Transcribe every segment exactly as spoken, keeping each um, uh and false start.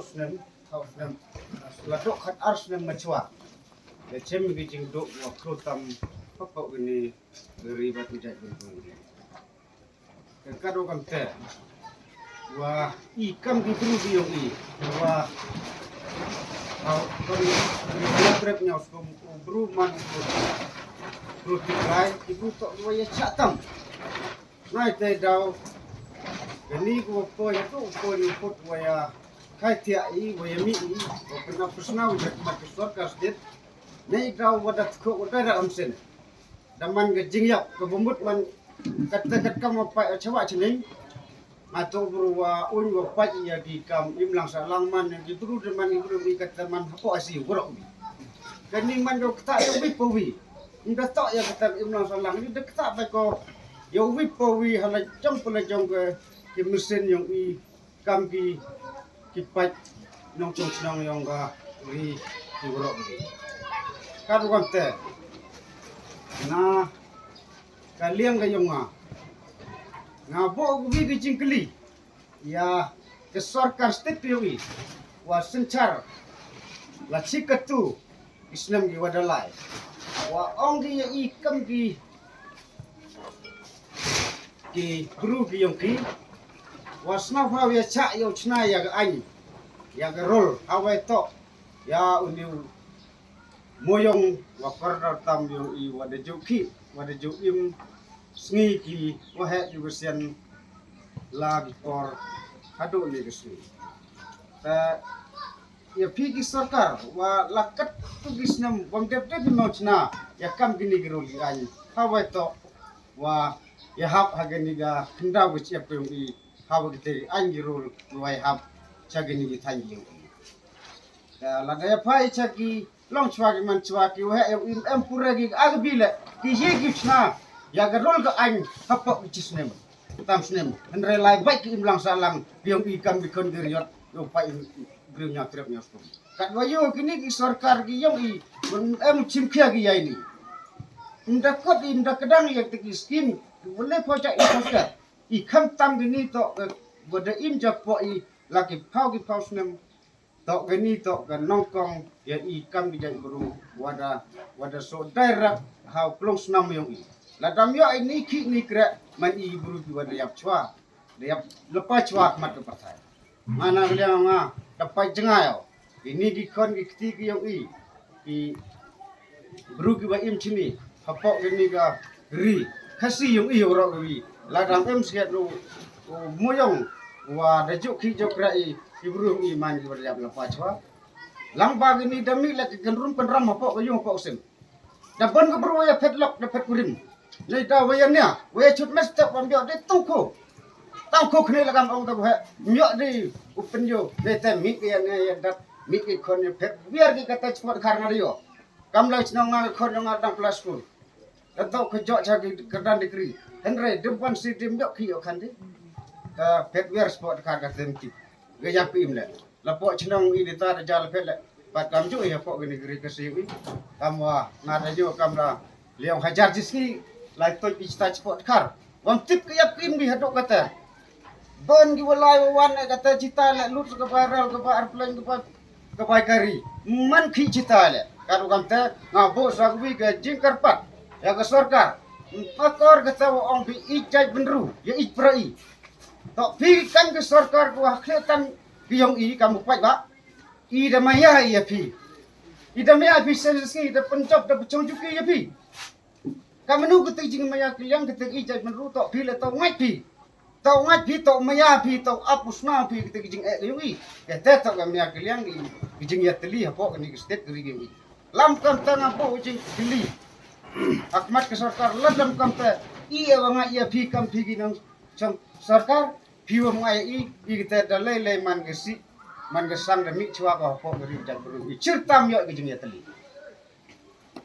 Snem, snem, la dok khat ar snem machwa. La chem ki jingduk wa kru tam, papa ini, ribat mijat bintung. Ka do kam te. Wa i kam ki bru ki yong i. Wa, au, kon, ni trep nyau skum, u bru man, u bru tikrai, i bru tok wa ya chatam. Nai te daw, kani ko ko ya to ko ni pot wa ya kai tia i wa ya mi i, wa kena persna wa ya mat ke sorkar state. Nai daw wa dat ko wa da am sen. Da man ka jingyap ka bumut man kat kat kam wa pa chawa chining. Ato bru wa un wa pa ya ki kam im lang sa lang man ya ki bru da man ki bru i kat man hapo asi wa rok. Kani man do kata ya wi po wi. Nda tok ya kata im lang sa lang ni da kata ba ko ya wi po wi hala jong pala jong ke ki mesin yong i kam ki ki pait nong chung chnong yong ka ri ki wrok ri. Ka ruang te na ka liang ka yong nga nga bo wi ki jingkli ya ka sorkar state yong i wa synchar la chi katu ki snem ki wa da lai wa ong ki ya i kam ki ki bru ki yong ki wa sna pha ya cha ya chna ya ka ain ya ka rol ha wai to ya u ni u moyong wa kordor tam yong i wa da ju ki wa da ju im sngi ki wa he ki wa sian la ki por hadu ni ka sngi. Ta ya phi ki sorkar wa la kat tu ki snem wang dep dep ki mau chna ya kam ki ni ki rol ki ain ha wai to wa ya hap ha ki ni ka khyndaw ki chiap yong i ha wa ki te ain ki rol ki wai hap cha ki ni ki thain ki yong i. Ka la da ya phai cha ki long chwa ki man chwa ki wa ya im em pura ki a ki bi le ki ye ki chna ya ka rol ka ain ha pok ki chi snem. Tam snem hynrei lai bai ki im lang sa lang ki yong i kam ki khon ki riot yo pa im grim nya trep nya skum. Kat wa yo ki ni ki sorkar ki yong i kun em chim khia ki yai ni. Nda kot i nda kedang ya te ki skim ki wale pho cha i sorkar i kham tam ki ni to wa da im ja po i la ki phau ki phau snem. Tok kani tok ka nongkong ya i kam ki jait bru wa da wa da so direct ha u klong snam yong i. La dam yo i ni ki ni kre man i bru ki wa da yap chwa da yap lepa chwa mat ka pathai. Mana liang nga da pa jngai yo. Ini ki khon ki kti ki yong i ki bru ki wa im chini ha pok kani ka ri Khasi yong i yong rok wi la dang em siat ru moyong wa da juk ki jok ra i ki bru i man ki wa da yap la pa chwa. Lang ba kini da mi la ki kan rum kan ram ha pok ka yong pok sim da ban ka bru wa ya phet lok da phet kurim. Nei da wa ya nia wa ya chut mes tak wan biok de tang ko tang ko kne la kam ong da wa miok de u pen yo de te mi ki ya ne ya dat mi ki khon ya phet biar ki kata chwa khar nga yo. Kam la chnong nga khon nga dang plaskur. Ka tok ka jok cha ki kyrdan dikri. Hynrei dim wan si dim jok ki yo khan di. Ka phet wer spot ka ka tem ti. Ga yap im le. La po chnong i di ta da jal phet le. Pat kam ju ya po gini gri ka si wi. Kam wa nga da ju kam da liong hajar jisngi. Lai toi pi chita spot kar. Wan tip ka yap im di hadok kata. Ban ki walai wa wan ka ta chita le lut ka ba rel ka ba airplane ka ba ka bai kari man khi chita le ka ru kam te nga bo sa wi ka jingkarpat ya ka sorkar. Pakor ka ta wa ong bi i jai benru ya i pra i. Tok pi kan ka sorkar ko ha khle tan ki yong i kam pai ba i da maya ya pi i da maya pi sen ski da penjop da pechong juki ya pi. Ka menu kete jing maya kiliang kete i jai menru tok pi le tok ngai pi. Tok ngai pi tok maya pi tok apusna pi kete jing e liu i. Kete tok ka maya kiliang i jing ya teli hapo kani ke state keri i. Lam kam tang apo jing teli. Akmat ke sorkar ladam kam te i e wa ngai ya pi kam pi ginang chang sorkar pi wa ngai i i kete dalai lai man ke si man ke sang da mi chwa ka hapo keri jang beru i chirtam yo ke jing ya teli.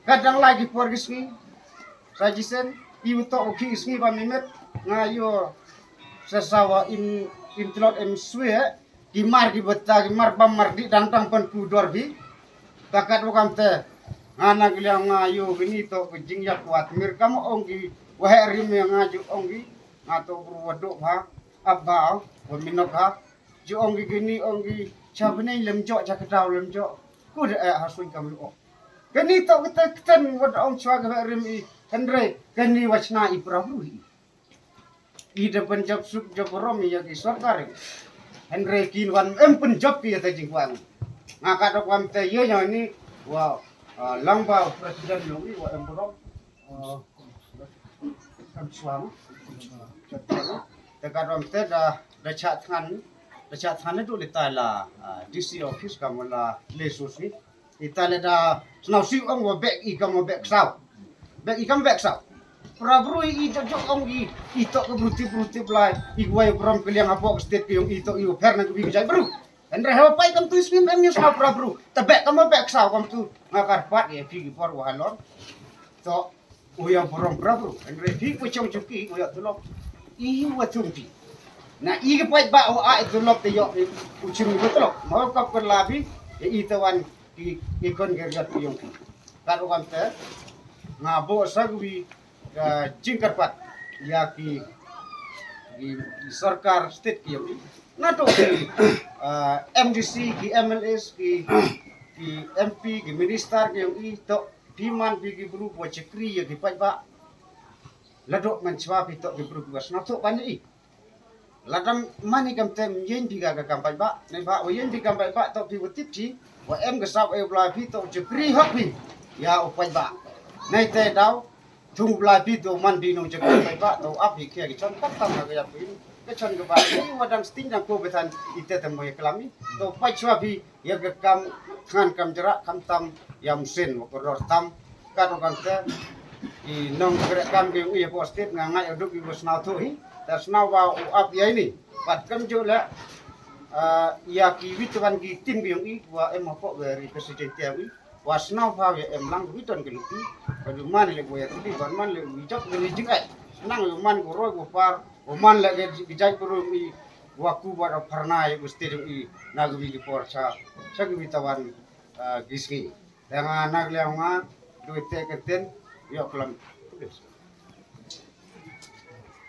Kadang lai ki por ki sngi sa jisen i uto u ki sngi ba mimet nga yo sa sawa im im tlot em swe ki mar ki beta ki mar bam mar di dang dang pen ku dor bi. Takat wakam te nga na giliang nga yo gini to ki jingyak wat mir kam ong ki wahe rim ya nga ju ong ki nga to bru wadok ha ap ha wa minok ha ju ong ki gini ong ki Cha bneng lem jok, cha kdaw lem jok. Ku da eh ha suiñ kam ïoh. Kani to kita kten wat ong chwa ka rim i. Hynrei kani wa chna i para bru i. I da pynjop suk jop rom i ya ki sorkar. Hynrei kin wan em pynjop ki ya ta jingkwang. Nga ka dok wan te ye ya ni wa, ah, lang ba president yong i wa em rom. Ah, kam chwa. Te ka rom te da, da cha than, da cha than du le ta la, ah, D C office kam la le su si. Ita le da snow si ong wa bek i kam wa bek saw. Bek i kam bek saw. Para bru i jok jok ong i, i tok ke bru tip bru tip lai. I wai brom ke liang apok state ke yong i tok i wa per na ke bi jai bru. Hynrei ha pai kam tu sngim em ni snow para bru. Ta bek kam wa bek saw kam tu. Nga kar pat i phi ki por wa halor. Tok u ya brom para bru. Hynrei phi ku chong chuki u ya tulok. I wa thung phi. Na i ke pai ba u ai tulok te yok i u chim u tulok. Mau kap per labi ya i tawan ki, ki kon ke jat ki yong ki. Kat u kam te, nga bo sa wi, ah, jingkarpat ya ki, ki, ki sorkar state ki yong ki. Na to ki, ah, M D C, ki M L As, ki, ki M P, ki minister ki yong ki to pi man pi ki bru bo chakri ya ki pai ba. Ladok man chwa pi to ki bru bo sna to ban i. Ladam mani kam tem yen pi ka kam pai ba. Ne ba o yen pi kam pai ba to pi wutip ti. Wa em ka sap e bla pi to chakri hok pi. Ya o pai ba. Nai te daw. Thung bla pi to man pi nong chakri pai ba to ap pi kia ki chon kam tam ka ya pi. Ka chon ka ba. Ni wa dang sting dang ko betan ite tem mo ya klami. To pai chwa pi. Ya ka kam thngan kam jra kam tam ya msin wa ko ror tam. Ka to kan te i nong kre kam ke u ya postit nga ngai duk i wa snaw thu hi. Ta snaw wa u ap ya ini. Pat kam ju le, ah, ya ki wit wan ki tim ke yong i wa em hapo wa ri president ya i. Wa snaw pha ya em lang wit wan ke lupi. Wa du man le wa ya kli wa man le wi jok le jing ai. Nang wa man ko roi wa par wa man le ke jai ko ru i. Wa ku wa ra pharnai wa state i na wi ki por cha. Cha ki wi tawan, ah, gisngi. Dang anak liang nga, duit te keten, yok lam.